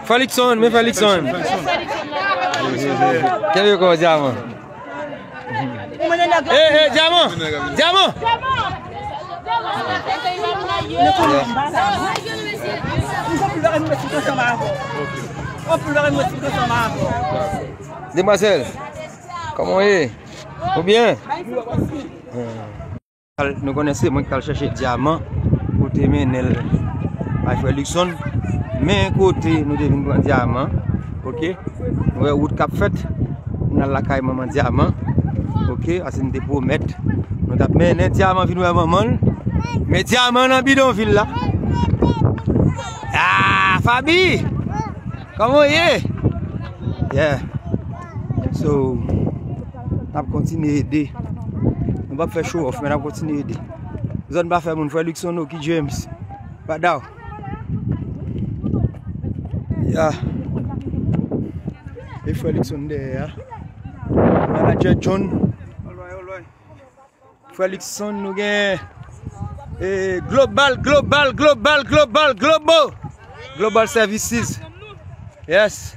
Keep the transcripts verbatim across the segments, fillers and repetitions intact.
Felixson, men Felixson. Kenbe kò w, Dyaman. Ey, ey, Dyaman! Dyaman! Demwazèl, kòman w ye? Ou byen? Al, nou konnen se mwen ki t al chèche Dyaman pou te mennen l bay frè Luckson. Men kote nou te vin pran Dyaman, oke? Nou wè wout k ap fèt. Nou al lakay manman Dyaman, oke? Paske nou te pwomèt nou t ap mennen Dyaman vin wè manman l. Men Dyaman nan bidonvil la. Ah, Faby! Kòman w ye? Yeah. So, n ap kontinye ede. Nou p ap fè show off, men n ap kontinye ede. Zòn pa fè moun, frè Luckson, Oki James. Badaw. Yeah. E frè Luckson dèyè a. Manager John. Frè Luckson, nou gen, eh, Global, Global, Global, Global, Global, Global Services. Yes.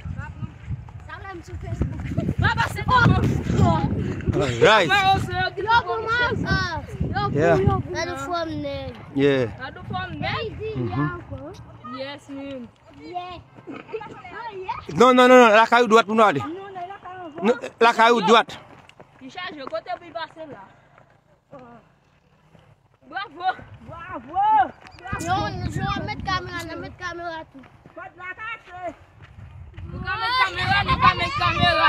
Alright. Yeah. Yeah. Mhm. Non, non, non, non, lakay ou dwat pou nou ale. Non, lakay ou dwat. Li chaje, kote pou li pase la. Bravo! Bravo! Yo, yo, met kamera, nan met kamera tou. Kòd la kase. Nou ka met kamera, nou ka met kamera.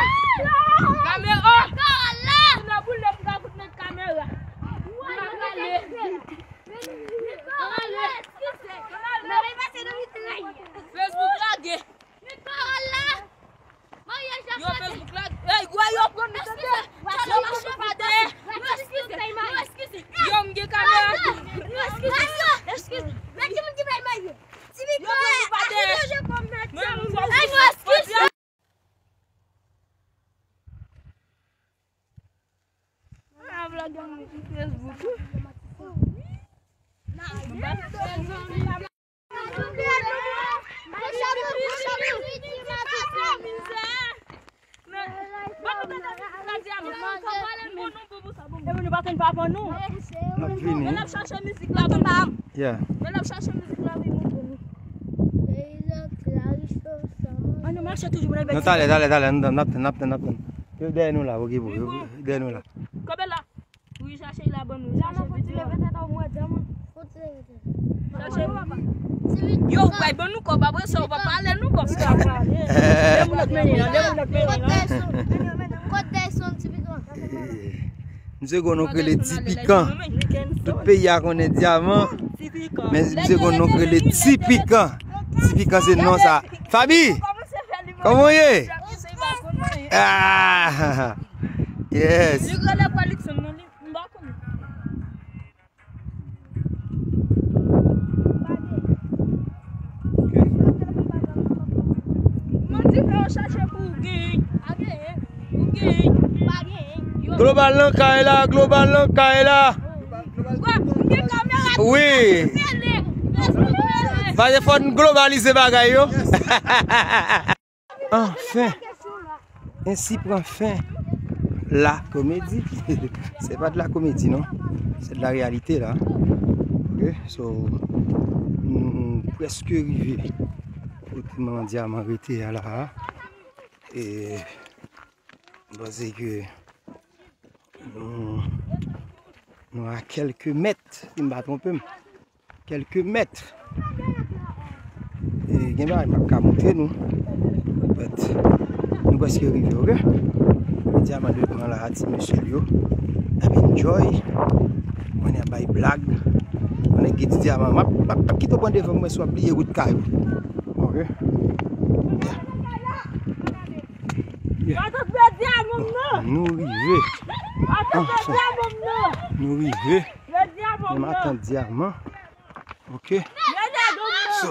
Kamera! Kòd la! Nou nan boule, nou ka fout met kamera. Nou ale. Nou ale. Facebook lage. Met kòd la! Yo, Facebook la. Ey, gwa yo pran nou tande. Yo, yo mache pa dèyè. Yo, eskize. Yo, eskize. Yo, m gen kamera tou. Yo, eskize. Eskize. Men ki moun ki bay mayo? Ti Miko, yo pran nou pa dèyè. Men nou fò eskize. Ah, vlog an Facebook. N ap vini. Yeah. Non, talè, talè, talè, n ap tann, n ap tann, n ap tann. Yo dèyè nou la, oke, bro. Yo dèyè nou la. Kanpe la. Wi, chache la ban nou. Chache piti leve tèt ou mwen, Dyaman. Chache. Yo, bay ban nou kòb, apre sa, ou pa pale nou kòb. Ou pa pale. De moun ap mennen, non, de moun ap mennen, non. Kot Dayson, Ti Pikan. Misye gon non k rele Ti Pikan. Tout peyi a konnen Dyaman. Men misye gon non k rele Ti Pikan. Ti Pikan se non sa. Faby, kòman w ye? Ah! Yes. Li rele pa Luckson, non, li, m pa konnen. Mwen di fè yo chache pou gen. Pa gen. Pou gen. Pa gen. Global nan kay la, Global nan kay la. Wi. Paske fò n globalize bagay yo. Anfen, ensi pran fen la komedi. Se pa de la komedi, non. Se de la reyalite la. Ok, so, nou prèske rive kote manman Dyaman rete a la. E, m panse ke Nou, nou a kèlke mèt, si m pa twonpe m. Kèlke mèt. E gen bagay m ap ka montre nou. But, nou prèske rive, ok? Dyaman dwe pran la a ti mesye l yo. Ap enjoy. Mwen ap bay blag. Mwen gen ti Dyaman. M ap, m ap, m ap kite w pran devan mwen si w ap bliye wout kay ou. Ok? Yeah. Yeah. Nou rive. Anfen. Nou rive. Men matant Dyaman. Ok. So,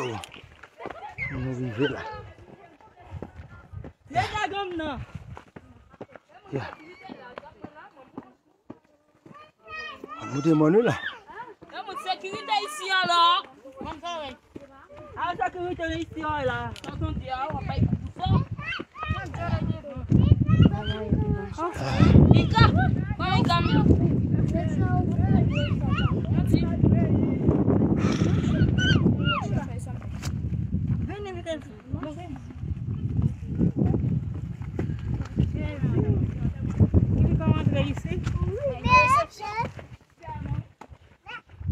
nou rive la. Yeah. Moute mòn wi la. Nan moun sekirite isi an la. A sa ki rete isi a la. Sa w di a, w ap bay kou fò. Ika, ban Ika mi. Vini, vini. Ki li pa rantre isi?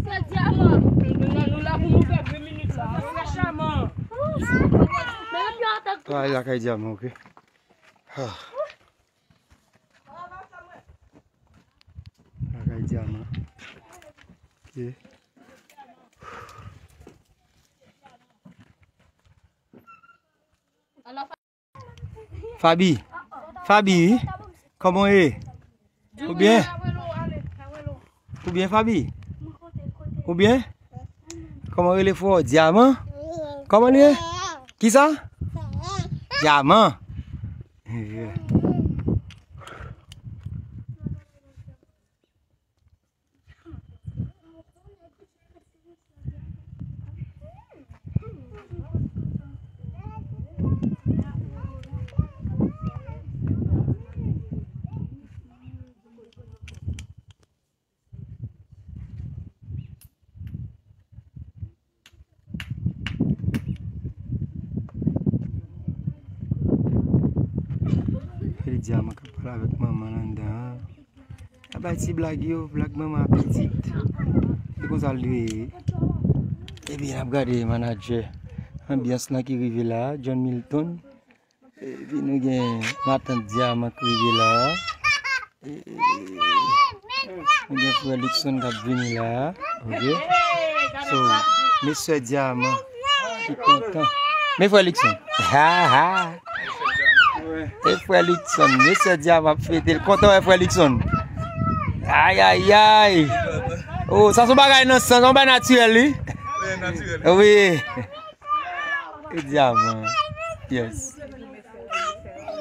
Se dyaman. Nou la, nou la pou nou fè de minit la. Frechaman. Travay lakay dyaman, ok. Ah. Lakay dyaman. Ok. Fabi, Fabi, kòman w ye? Ou byen? Ou byen, Fabi? Ou byen? Kòman w rele frè w? Dyaman? Kòman li ye? Kisa? Dyaman. Li di a mwen k ap pale avèk manman l anndan an. Ap bay ti blag yo, blag manman apetit. Se konsa l dwe ye. Epi n ap gade manadjè. Anbyans lan ki rive la, John Milton. Epi nou gen matant Dyaman k rive la. E, nou gen frè Luckson k ap vini la. Ok. So, mesye Dyaman ki kontan. Men frè Luckson. Ha, ha. E frè Luckson, mesye Dyaman ap fete l. Kontan wè frè Luckson. Ayayay. Oh, sa se yon bagay nan san, se yon bagay natirèl, wi. Wi. E Dyaman. Yes.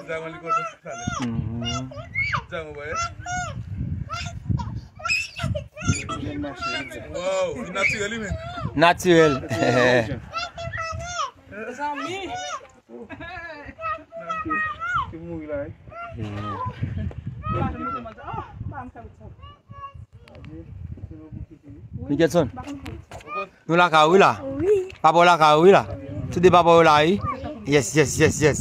Dyaman li kontan. Mhm. Dyaman, wè. Wow, li natirèl, li menm. Natirèl. Zanmi. Te mouri la, wi. Mhm. Miguelson, nou lakay ou wi la? Wi. Papa w lakay ou wi la? Tout de papa w la, wi? Yes, yes, yes, yes.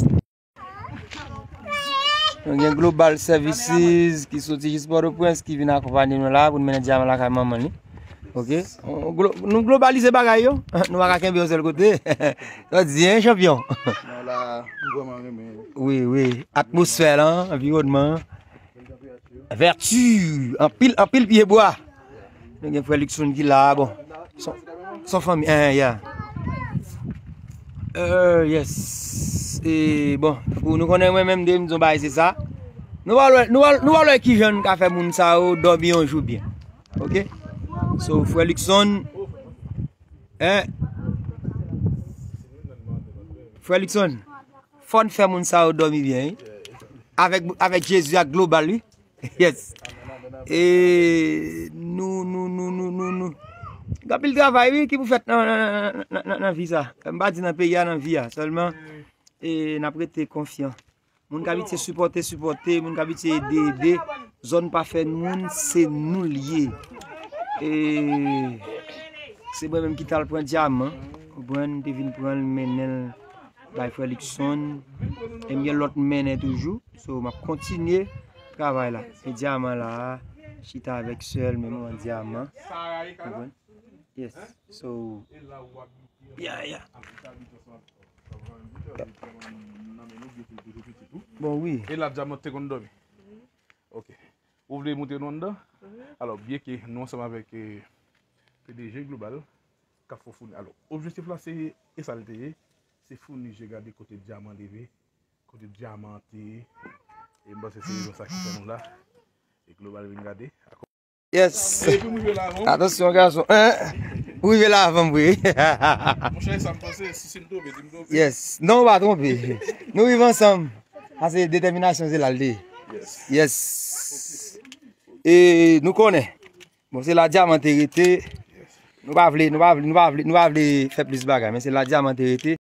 Nou gen Global Services ki soti jis Pòtoprens ki vin akonpanye nou la pou n mennen Dyaman lakay manman li. Ok. Nou glo-, nou globalize bagay yo. Nou pa ka kenbe yon sèl kote. Sa di, hein, chanpyon? Non, la, m vrèman renmen. Wi, wi. Atmosfè lan, anviwònman an. Vèti, anpil, anpil pyebwa. Nou gen frè Luckson ki la, bon. Son, son fanmi, eh, yeah. Euh, yes. E, bon, tankou nou konnen mwen menm de m di yon bagay se sa. Nou pa wè, nou pa, nou pa wè kijan n ka fè moun sa yo dòmi yon jou byen. Ok? So, frè Luckson, eh, frè Luckson, fò n fè moun sa yo dòmi byen, wi. Avèk, avèk Jezi ak Global, wi. Yes. E nou, nou, nou, nou, nou, nou. Gen anpil travay, wi, ki pou fèt nan, nan, nan, nan, nan, nan vi sa. M pa di nan peyi a, nan vi a. Sèlman, e n ap rete konfyan. Moun k abitye sipòte, sipòte. Moun k abitye ede, ede. Zòn pa fè moun, se nou l ye. E se mwen menm ki t al pran Dyaman. Konprann, te vin pran l, mennen l bay frè Luckson. E m gen lòt m mennen toujou. So, m ap kontinye travay la. E Dyaman la, chita avèk sè l, men manman Dyaman. Konprann? Yes. So, yeah, yeah. Bon, wi. E la, Dyaman te konn dòmi? Ok. Ou vle montre nou anndan? Alò, byenke nou ansanm avèk, eh, P D G Global, k ap fè founi. Alò, objektif la, se, e sa l te ye, se founi je gade kote Dyaman leve, kote Dyaman te ye. E m panse se rezon sa ki fè nou la. E Global vin gade. Yes. Epi m rive la avan w. Atansyon, gason. Hein? Ou rive la avan m, wi. Monchè, e sa m panse, si, si m twonpe, di m twonpe. Yes. Non, ou pa twonpe. Nou rive ansanm. Sa se detèminasyon, se la l te ye. Yes. Yes. E nou konnen. Bon, se la Dyaman te rete. Yes. Nou pa vle, nou pa vle, nou pa vle, nou pa vle fè plis bagay, men se la Dyaman te rete.